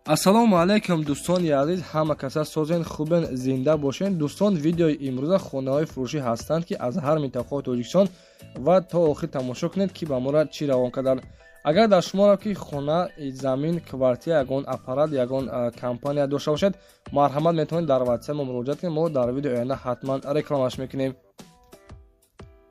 Ассалому алайкум, дӯстони азиз, ҳама каса созен, хубен, зинда бошен. Дӯстон, видеои имрӯза хонаҳои фурӯшӣ ҳастанд, ки аз ҳар минтақаи Тоҷикистон, ва то охир тамошо кунед, ки ба моро чӣ равон карданд. Агар дар шуморо ки хона, замин, квартира, ягон аппарат, ягон компания дошта бошед, марҳамат, метавонед дар ватсап мо муроҷиат кунед. Мо дар видеои оянда ҳатман рекламаш мекунем.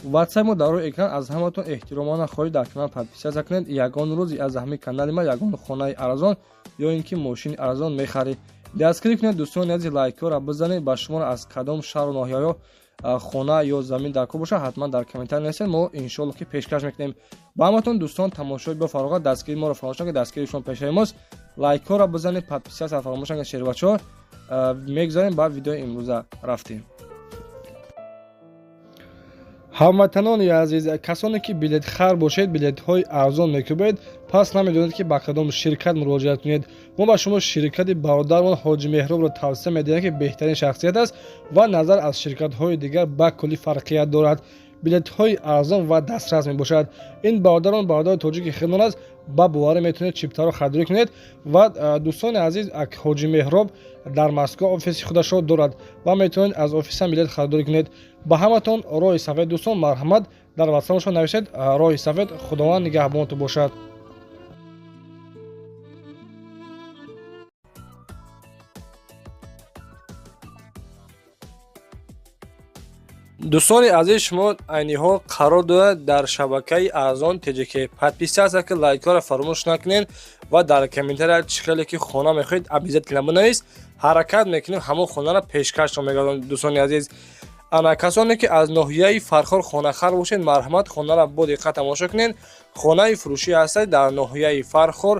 Ватсап мо дар рӯи экран. Аз ҳаматон эҳтиромона хоҳиш, дар канал подписаться кунед. Ягон рӯз аз ҳамин канали ма ягон хонаи арзон ё ин ки мошини арзон мехаред. Дастгирӣ кунед, дӯстони азиз, лайкҳоро бизанед. Ба шуморо аз кадом шаҳру ноҳияҳо хона ё замин дар кор бошад, ҳатман дар комментарий нависед, мо иншоалло ки пешкаш мекунем ба ҳаматон. Дӯстон, тамошои бо фароғат, дастгирии моро фаромӯш накунед, дастгирии шумо пешаи мост. Лайкҳоро бизанед, подписаться фаромӯш накунед. Шербачаҳо, мегузарем ба видеои имрӯза, рафтем. Ҳамватанони азиз, касоне ки билетхар бошед, билетҳои арзон мекӯбед, пас намедонед, ки ба кадом ширкат муроҷиат кунед. Мо ба шумо ширкати бародармон Ҳоҷи Меҳробро тавсия медиҳем, ки беҳтарин шахсият аст ва назар аз ширкатҳои дигар ба куллӣ фарқият дорад, билетҳои арзон ва дастрас мебошад. Ин бародарон бародари тоҷики худмон аст, ба боварӣ метавонед чиптаро харидорӣ кунед. Ва, дӯстони азиз, Ҳоҷи Меҳроб дар Москва офиси худашро дорад ва метавонед аз офисам билет харидорӣ кунед. Ба ҳаматон роҳи сафед, дӯстон, марҳамат, дар ватсапашон нависед роҳи сафед. Худованд нигаҳбонтон бошад. Дӯстони азиз, шумо айни ҳол қарор дорад дар шабакаи Арзон ТЖК. Подписаться ки, лайкҳоро фаромӯш накунед ва дар комментария чӣ хеле ки хона мехоҳед, обязательно бинавис, ҳаракат мекунем, ҳамон хонаро пешкашро мегардонем. Дӯстони азиз, ана касоне ки аз ноҳияи Фархор хонахар бошед, марҳамат, хонаро бо диққат тамошо кунед. Хонаи фурӯшӣ ҳастад дар ноҳияи Фархор,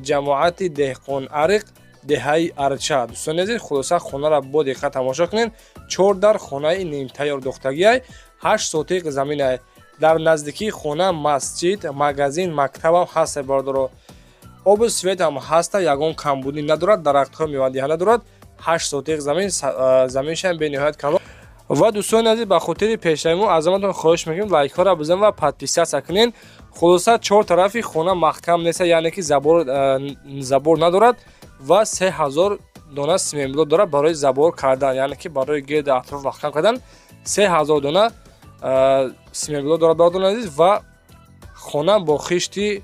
ҷамоати Деҳқон Ариқ, деҳаи Арча. Дӯстони азиз, хулоса, хонаро бо диққат тамошо кунед. Чор дар хонаи нимтайёр дохтагиай, 8 сотиқ заминай. Дар наздикии хона масҷид, магазин, мактабам ҳаста, бародаро. Обу светам ҳаста, ягон камбудӣ надорад, дарахтҳои мевадиҳанда дорад. 8 сотиқ замин, заминшам бениҳоят калон. Ва, дӯстони азиз, ба хотири пешравимо аз ҳаматон хоҳиш мекунем, лайкҳоро бизанед ва подписаться кунед. Хулоса, чор тарафи хона маҳкам неста, яъне ки забор надорад ва 3000 дона семенблок дорад барои забор кардан, яъне ки барои гирди атроф маҳкам кардан 3000 дона семенблок дорад, бародарони азиз. Ва хона бо хишти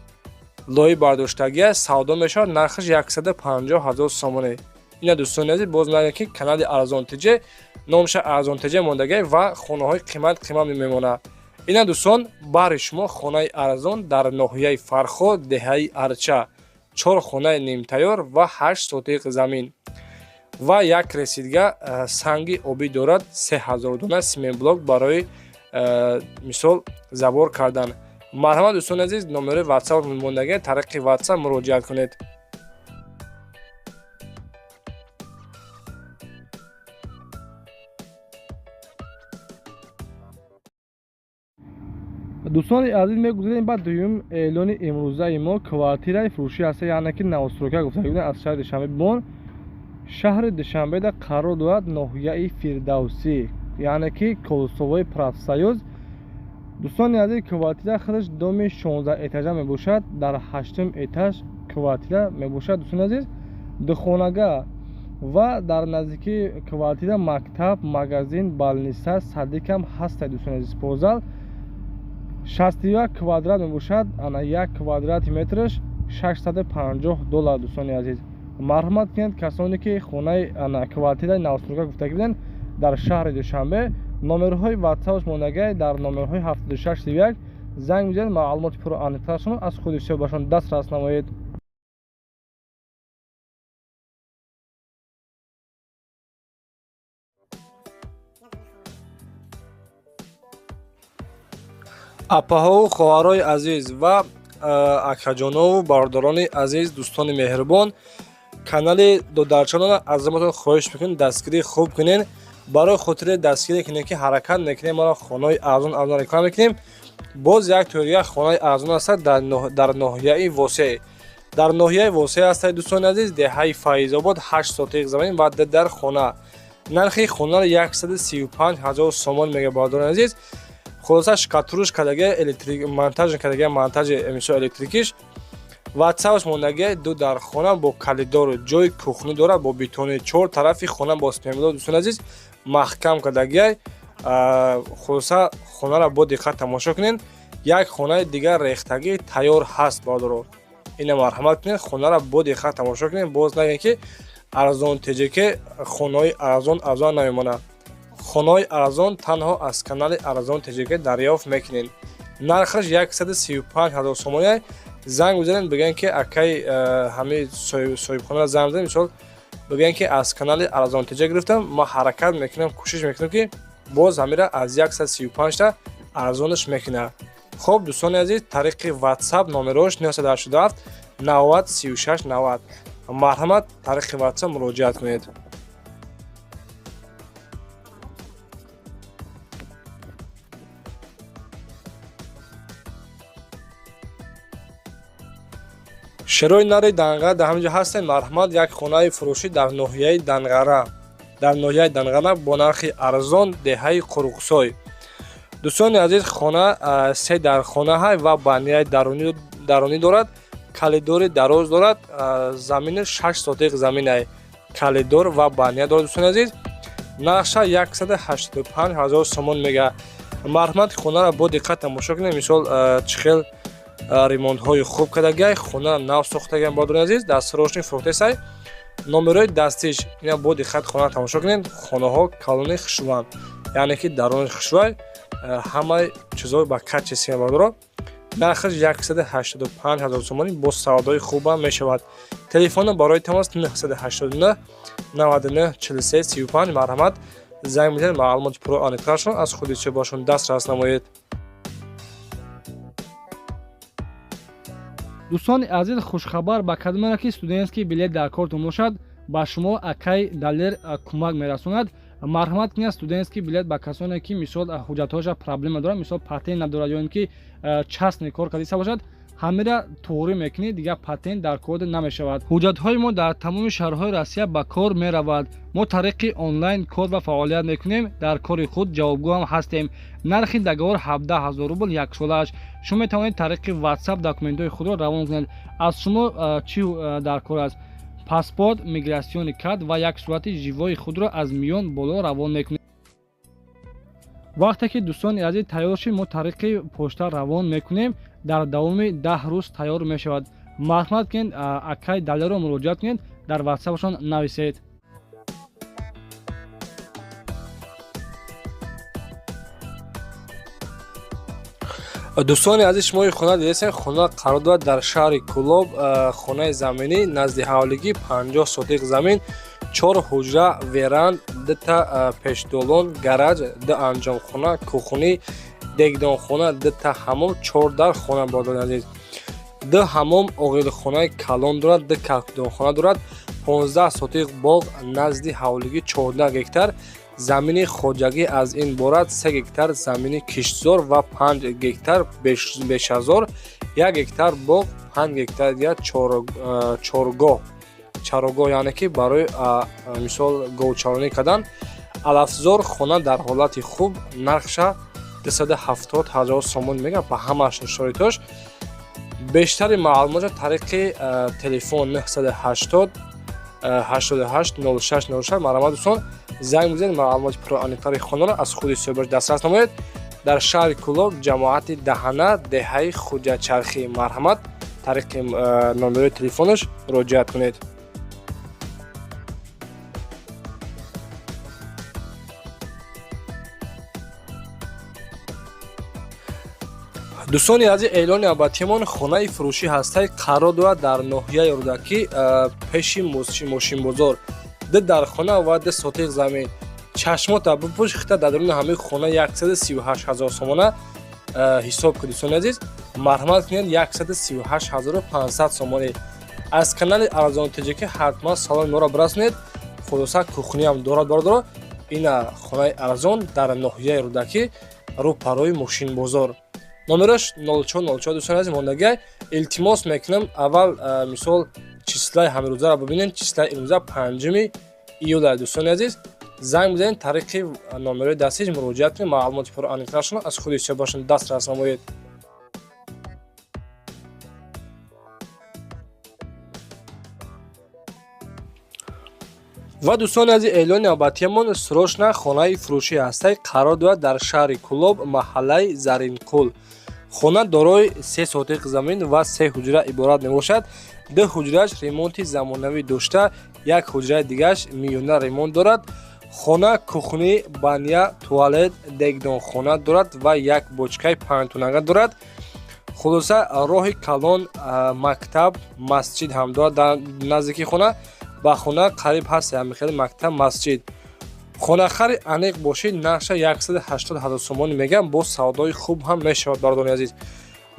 лои бардоштагӣ аст, савдо мешавад, нархаш 150 000 сомонӣ. Ина, дӯстони азиз, боз мегӯям, ки канали Арзон ТЖ, номша Арзон ТЖ мондагӣ ва хонаҳои қимат қимат мемонад. Ина, дӯстон, баҳри шумо хонаи арзон дар ноҳияи Фархор, деҳаи Арча, чор хонаи нимтайёр ва 8 сотиқ замин ва як ресидга санги обӣ дорад, 3000 дона семенблок барои мисол забор кардан. Марҳамат, дӯстони азиз, номерои ватсап мондагӣ, тариқи ватсап муроҷиат кунед. Дӯстони азиз, мегузарем ба дуюм эълони имрӯзаи мо. Квартираи фурӯшӣ ҳаста, яъне ки новостройка гуфтагӣ, аз шаҳри Душанбе бимон. Шаҳри Душанбеда қарор дорад, ноҳияи Фирдавсӣ, яъне ки Кольцевой Профсоюз. Дӯстони азиз, квартира худаш доми 16 этажа мебошад, дар ҳаштум этаж квартира мебошад. Дӯстони азиз, духонага ва дар наздикии квартира мактаб, магазин, больница, садикам ҳастад. Дӯстони азиз, спортзал. 61 квадрат мебошад, ана як квадрати метраш 650 доллар. Дӯстони азиз, марҳамат кунед, касоне ки хонаи, ана квартираи новостройка гуфтагӣ буданд дар шаҳри Душанбе, номерҳои ватсапаш мондагай, дар номерҳои 7631 занг бизанед, маълумоти пурра аниқтаршон аз худи соҳибашон дастрас намоед. Апаҳову хоҳарои азиз ва акаҷонову бародарони азиз, дӯстони меҳрубон, канали додарчанона аз ҳаматон хоҳиш мекунем, дастгирии хуб кунед. Барои хотири дастгирӣ кунем, ки ҳаракат мекунем, маро хонаҳои арзон арзон реклама мекунем. Боз як торига хонаи арзон ҳастад дар ноҳияи Восеъ. Дар ноҳияи Восеъ ҳастад, дӯстони азиз, деҳаи Файзобод, 8 сотиқ замин ва дар хона. Нархи хонаро 135 000 сомон мега, бародарони азиз. Хулоса, штукатурка кардага, электрик монтаж кардага, монтажи мисол электрикиш. Ватсапш мондагиай, ду дар хона бо калидору ҷои кухнӣ дорад бо бетони, чор тарафи хона бо спемло, дӯстони азиз, маҳкам кардагиай. Хулоса, хонаро бо диққат тамошо кунед. Як хонаи дигар рехтагӣ тайёр ҳаст, бародаро, ина марҳамат кунед, хонаро бо диққат тамошо кунед. Боз нагӯед, ки Арзон ТҶК хонаҳои арзон арзон намемонад. Хонаҳои арзон танҳо аз канали Арзон ТҶК дарёфт мекунед. Нархаш 135 ҳазор сомония. Занг бизанед, бигӯянд, ки акай ҳамаи соҳибхонаро занг бизанед, мисол бигӯянд, ки аз канали Арзон ТҶ гирифтам. Ман ҳаракат мекунам, кӯшиш мекунам, ки боз ҳамира аз 135та арзонаш мекунад. Хуб, дӯстони азиз, тариқи WhatsApp номерош 987 90 36 90. Марҳамат, тариқи WhatsApp муроҷиат кунед. Шерои нари Данғара дар ҳамин ҷо ҳастем. Марҳамат, як хонаи фурӯшӣ дар ноҳияи Данғара, дар ноҳияи Данғара, бо нархи арзон, деҳаи Қуруқсой. Дӯстони азиз, хона се дар хонаҳай ва банияи дарунӣ дорад, калидори дароз дорад, замини 6 сотиқ заминай, калидор ва бания дорад. Дӯстони азиз, нархша 185 ҳазор сомон мега. Марҳамат, хонаро бо диққат тамошо кунед. Мисол, чӣ хел ремонтҳои хуб кардагиай, хона нав сохтагиам. Бародарони азиз, дастсрочный фурӯхтесай. Номерои дастиш ина. Бо диққат хона тамошо кунед. Хонаҳо калони хушрӯанд, яъне ки дарони хушрӯай, ҳамаи чизҳо ба качестве. Бародаро, нархаш 185 ҳазор сомонӣ, бо савдои хубам мешавад. Телефоно барои тамос 989 99 43 35. Марҳамат, занг бизанед, маълумоти пурра аниқтарашон аз худи соҳибашон дастрас намоед. Дӯстони азиз, хушхабар ба кадомеро, ки студентский билет дар кортон бошад, ба шумо акай Далер кӯмак мерасонад. Марҳамат кунед, студентский билет ба касоне, ки мисол ҳуҷҷатҳояша проблема дорад, мисол патент надорад ё ин ки частный кор кардиста бошад, ҳамира туғрӣ мекунӣ, дигар патент дар кор намешавад. Ҳуҷҷатҳои мо дар тамоми шаҳрҳои Россия ба кор меравад. Мо тариқи онлайн кор ва фаъолият мекунем, дар кори худ ҷавобгӯ ҳам ҳастем. Нархи договор 17 ҳазор рубл яксолааш. Шумо метавонед тариқи WhatsApp документҳои худро равон кунед. Аз шумо чӣ дар кор аст? Паспорт, миграционный карт ва як сурати живои худро аз миён боло равон мекунед. Вақте ки, дӯстони азиз, тайёр шид, мо тариқи почта равон мекунем, дар давоми 10 рӯз тайёр мешавад. Марҳамат кунед, акай Далеро муроҷиат кунед, дар ватсапашон нависед. Дӯстони азиз, шумо хона дидесен. Хона қарор дорад дар шаҳри Кӯлоб, хонаи заминӣ назди ҳавлигӣ, 50 сотиқ замин, чор ҳуҷра, веранд, дута пешдолон, гараж, ду анҷомхона, кухнӣ, дегдонхона, дута ҳамом, чор дар хона. Бародари азиз, ду ҳамом, оғилхонаи калон дорад, ду кафдонхона дорад, 15 сотиқ боғ назди ҳавлигӣ, 14 гектар замини хоҷагӣ, аз ин иборат 3 гектар замини киштзор ва 5 гектар бешазор, 1 гектар боғ, 5 гектар дигар чоргоҳ, чарогоҳ, яъне ки барои мисол говчаронӣ кардан, алафзор. Хона дар ҳолати хуб, нархша 270 ҳазор сомон мегӯяд ба ҳамааш шароитош. Бештари маълумотро тариқи телефон 980 88 06 06. Марҳамат, дӯстон, занг бизанед, маълумоти пурра хонаро аз худи соҳибаш дастрас намоед. Дар шаҳри Кӯлоб, ҷамоати Даҳана, деҳаи Хуҷачархӣ. Марҳамат, тариқи номерои телефонаш муроҷиат кунед. Дӯстони азиз, эълони абатиямон хонаи фурӯшӣ ҳастаи, қарор дорад дар ноҳияи Рӯдакӣ, пеши мошинбозор, ду дар хона ва 2 сотиқ замин. Чашмота бипӯш, хита дар даруни ҳамаи хона 138 ҳазор сомона ҳисоб кунед. Дӯстони азиз, марҳамат кунед, 138 ҳазору 500 сомонӣ. Аз канали Арзон ТҶК ҳатман саломи моро бирасонед. Хулоса, кухниам дорад, бародаро. Ина хонаи арзон дар ноҳияи Рӯдакӣ, рӯпарои мошинбозор, номераш 0404. Дӯстони азиз, мондагиай. Илтимос мекунам, аввал мисол числаи ҳамирӯзаро бибинед. Числаи имрӯза 5 июла. Дӯстони азиз, занг бизанед, тариқи номерои дастиш муроҷиат кунед, маълумоти пурра аниқтарашонро аз худи ҳисобашон дастрас намоед. Ва, дӯстони азиз, эълони навбатиямон: срочно хонаи фурӯшӣ ҳастай, қарор дорад дар шаҳри Кӯлоб, маҳаллаи Заринқул. Хона дорои 3 сотиқ замин ва се ҳуҷра иборат мебошад. Ду ҳуҷрааш ремонти замонавӣ дошта, як ҳуҷраи дигараш миёна ремонт дорад. Хона кухня, баня, туалет, дегдонхона дорад ва як бочкаи панҷтонага дорад. Хулоса, роҳи калон, мактаб, масҷид ҳам дорад дар наздики хона. Ба хона қариб ҳаст ҳамихели мактаб, масҷид. Хонахари аниқ бошед, нархша 180 ҳазор сомонӣ мегӯям, боз савдои хуб ҳам мешавад. Бародарони азиз,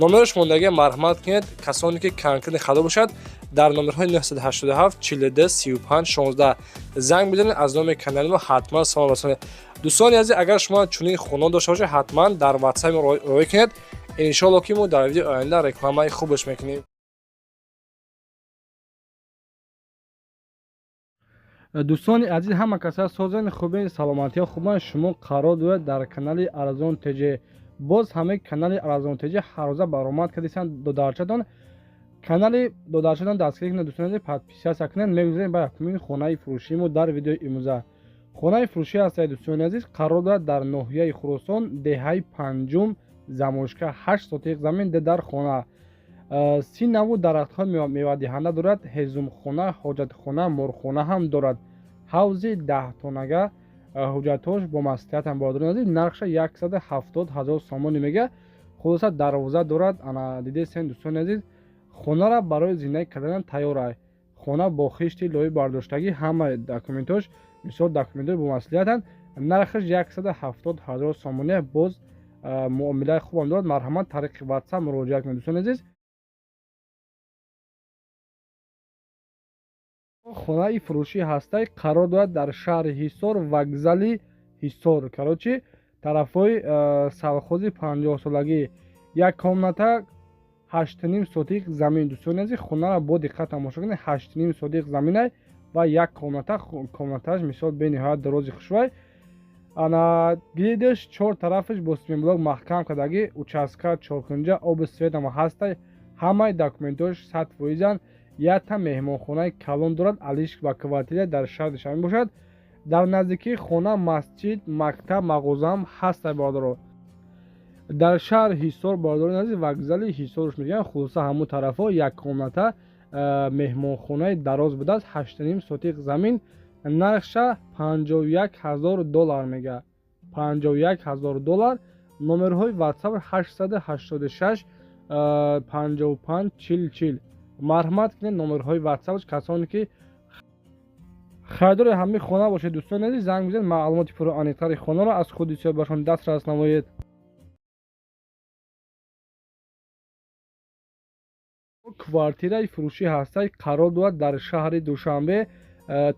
номерош мондагия, марҳамат кунед. Касоне ки конкретно хадо бошад, дар номерҳои 987 42 35 16 занг бизанед, аз номи канали мо ҳатман салом расонед. Дӯстони азиз, агар шумо чунин хона дошта бошед, ҳатман дар ватсапи мо роҳӣ кунед. Иншоалло, ки мо дар видеои оянда рекламаи хубаш мекунем. Дӯстони азиз, ҳама каса созен, хубен, саломатиҳо хубанд. Шумо қарор доред дар канали Арзон ТЖ. Боз ҳамаи канали Арзон ТЖ ҳаррӯза баромад кардисанд. Додарчатон, канали додарчатон дастгирӣ кунед, дӯстони азиз, подписаться кунед. Мегузарем ба якумин хонаи фурӯшии мо дар видеои имрӯза. Хонаи фурӯшӣ ҳастед, дӯстони азиз, қарор дорад дар ноҳияи Хуросон, деҳаи Панҷум, Замошка. 8 сотиқ замин, дар хона 30 навъу дарахтҳои мевадиҳанда дорад, ҳезумхона, ҳоҷатхона, морхона ҳам дорад, ҳавзи 10-тонага. Ҳуҷҷатҳош бо маслиҳатам, бародарони азиз. Нархша 170 ҳазор сомонӣ мега. Хулоса, дарвоза дорад. Ана, дидесен, дӯстони азиз, хонара барои зиндагӣ кардан тайёр ай. Хона бо хишти лои бардоштагӣ, ҳама документош, мисол, документҳои бо маслиҳатанд. Нархаш 170 ҳазор сомонӣ, боз муомилаи хубам дорад. Марҳамат, тариқи ватсап муроҷиат кунед, дӯстони азиз. Хонаи фурӯшӣ ҳастай, қарор дорад дар шаҳри Ҳисор, вокзали Ҳисор, короче, тарафҳои совхози 50-солагӣ. Як комната, 8,5 сотиқ замин. Дӯстони азиз, хонаро бо диққат тамошо кунед. 8,5 сотиқ заминай ва як комната. Комнатааш, мисол, бениҳоят дарози хушвай. Ана, гирдаш, чор тарафаш бо цементблок маҳкам кардагӣ, участка чоркунҷа, оби светама ҳастай. Ҳамаи документҳош 100%-анд. Якта меҳмонхонаи калон дорад. Алиш ба квартира дар шаҳри Душанбе бошад. Дар наздикии хона масҷид, мактаб, мағозаам ҳастай, бародаро. Дар шаҳри Ҳисор, бародарони азиз, вокзали Ҳисорш мегӯянд. Хулоса, ҳамун тарафҳо як комната, меҳмонхонаи дароз будааст. 8,5 сотиқ замин, нархша 51 ҳазор доллар мега, 51 ҳазор доллар. Номерҳои ватсап 886 55 40 40. Марҳамат кунед, номерҳои ватсапш. Касоне ки харидори ҳамин хона бошед, дӯстони азиз, занг бизанед, маълумоти пурра аниқтари хонаро аз худи соҳибашон дастрас намоед. Квартираи фурӯшӣ ҳастай, қарор дорад дар шаҳри Душанбе,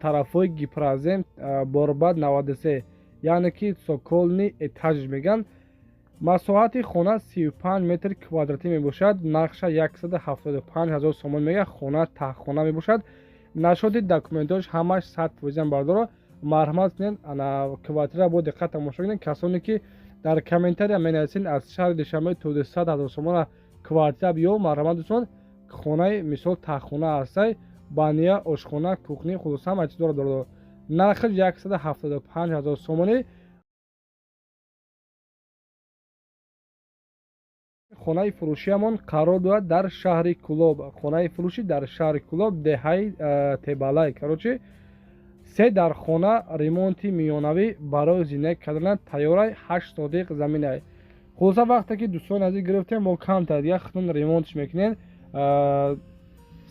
тарафҳои Гипрозем, Борбад 93, яъне ки цокольный этаж мегӯянд. Масоҳати хона 35 метр квадратӣ мебошад. Нархша 175 ҳазор сомон мега. Хона таҳхона мебошад. Нашоди документҳош ҳамаш 100%-ан, бардоро. Марҳамат кунед, ана, квартира бо диққат тамошо кунед. Касоне ки дар комментария менависед, аз шаҳри Душанбе то 200 ҳазор сомона квартира биё, марҳамат, дӯстон. Хонаи, мисол, таҳхона ҳастай, баня, ошхона, кухня, хулоса, ҳама чиз дорад, дорад. Нархаш 175 ҳазор сомонӣ. Хонаи фурӯшиамон қарор дорад дар шаҳри Кӯлоб. Хонаи фурӯшӣ дар шаҳри Кӯлоб, деҳаи Тебалай, короче. Се дар хона, ремонти миёнавӣ, барои зиндагӣ кардан тайёрай. 8 сотиқ заминай. Хулоса, вақте ки, дӯстони азиз, гирифтем, мо камтар як хитон ремонтш мекунем,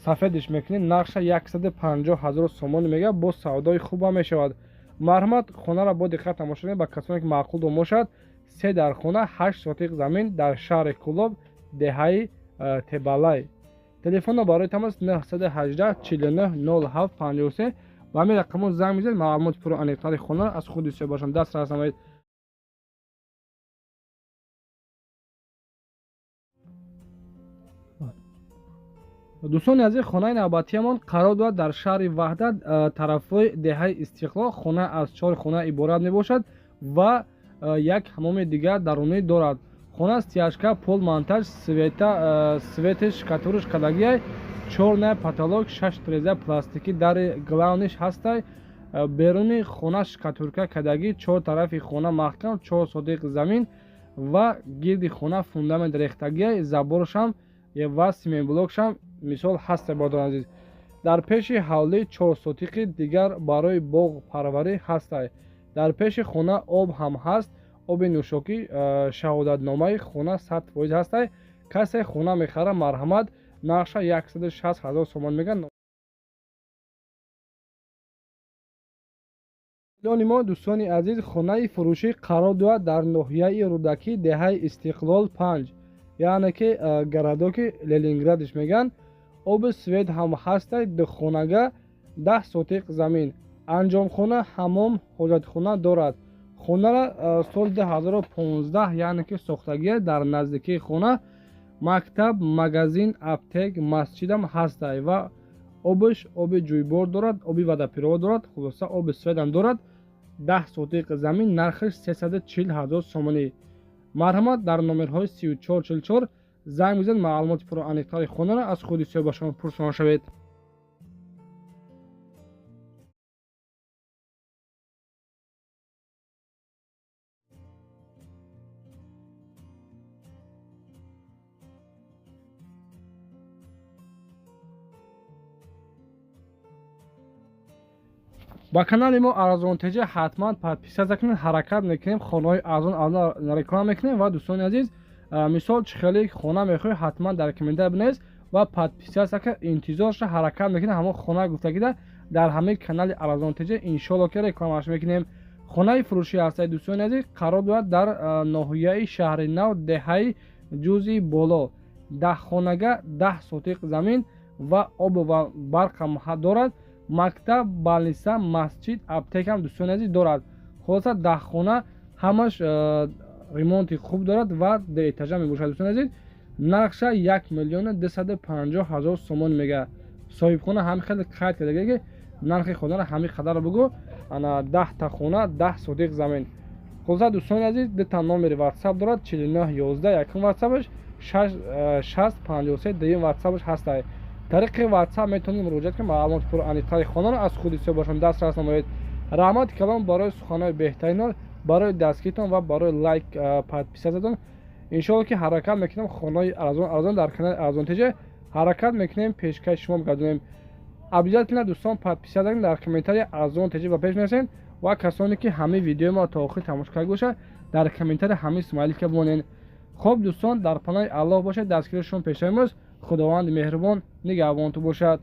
сафедш мекунем. Нархша 150 ҳазор сомонӣ мега, боз савдои хубам мешавад. Марҳамат, хонаро бо диққат тамошо кунед. Ба касоне ки маъқул бошад, се дар хона, 8 сотиқ замин, дар шаҳри Кӯлоб, деҳаи Тебалай. Телефонро барои тамос 918 49 07 53. Ба ҳамин рақамҳо занг мезанед, маълумоти пурра аниқтари хонаро аз худи соҳибашон дастрас намоед. Дӯстони азиз, хонаи навбатиамон қарор дорад дар шаҳри Ваҳдат, тарафҳои деҳаи Истиқлол. Хона аз чор хона иборат мебошад ва як ҳамоми дигар дарунӣ дорад. Хона стяжка, пол, монтаж, света, светиш, штукатуриш кардагиай, чёрный потолок, шаш треза, пластикӣ, дари главныйш ҳастай. Беруни хона штукатурка кардагӣ, чор тарафи хона маҳкам, 4 сотиқ замин ва гирди хона фундамент рехтагия, заборшам ва семенблокшам мисол ҳаста, бародарони азиз. Дар пеши ҳавлӣ 4 сотиқи дигар барои боғпарварӣ ҳастай. Дар пеши хона об ҳам ҳаст, оби нӯшокӣ, шаҳодатномаи хона 100% ҳастай. Касе хона мехара, марҳамат, нархша 160 000 сомон мегӯянд. Мо дӯстони азиз, хонаи фурӯшӣ қарор дорад дар ноҳияи Рӯдакӣ, деҳаи Истиқлол 5, яъне ки городоки Ленинградиш мегӯянд. Оби свет ҳам ҳастай, духонага, 10 сотиқ замин, анҷомхона, ҳамом, ҳоҷатхона дорад. Хонара соли 2015, яъне ки сохтагия. Дар наздикии хона мактаб, магазин, аптек, масҷидам ҳастай ва обш оби ҷӯйбор дорад, оби водопровод дорад, хулоса оби светам дорад. 10 сотиқ замин, нархаш 340 000 сомонӣ. Марҳамат, дар номерҳои 3444 занг бизанед, маълумоти пурра-аниқтари хонаро аз худи соҳибашон пурсон шавед. Ба канали мо Арзон ТЖ ҳатман подписаться кунед. Ҳаракат мекунем, хонаҳои арзон реклама мекунем ва дӯстони азиз, мисол чӣ хеле хона мехоҳед, ҳатман дар комментария бинавис ва подписаться ка, интизор ша, ҳаракат мекунем ҳамон хона гуфтагида дар ҳамаи канали Арзон ТЖ иншоалло ки рекламаш мекунем. Хонаи фурӯшӣ ҳастаи, дӯстони азиз, қарор дорад дар ноҳияи Шаҳри Нав, деҳаи Ҷузи Боло, 10 хонага, 10 сотиқ замин ва об ва барқ ҳам дорад. Мактаб, балниса, масҷид, аптекам, дӯстони азиз, дорад. Хулоса 10 хона ҳамаш ремонти хуб дорад ва дуэтажа мебошад, дӯстони азиз. Нархша 1 250 000 сомон мега. Соҳибхона ҳам хеле қайд карда ки нархи хонаро ҳамин қадар бугӯ. Ана 10 та хона, 10 сотиқ замин. Хулоса, дӯстони азиз, дута номери ватсап дорад: 49 11 якум ватсапаш, 60 53 дуюм ватсапаш ҳастай. Тариқи ватсап метавонед муроҷиат кунед, маълумоти пурра-аниқтари хонаро аз худи соҳибашон дастрас намоед. Раҳмати калом барои суханҳои беҳтаринон, барои дастгиритон ва барои лайк, подписататон. Иншоалло ки ҳаракат мекунем хонаҳои арзон арзон дар канали Арзон ТЖ ҳаракат мекунем пешкаши шумо бигардонем. Обязательно, дӯстон, подписаться кунед, дар комментария Арзон ТЖ ба пеш мерасед ва касоне ки ҳамаи видеои моро то охир тамошо карда бошад, дар комментария ҳамаи смайлика бимонед. Хуб, дӯстон, дар паноҳи Аллоҳ бошед, дастгири шумо пешаи мост. Худованди меҳрубон нигаҳбонту бошад.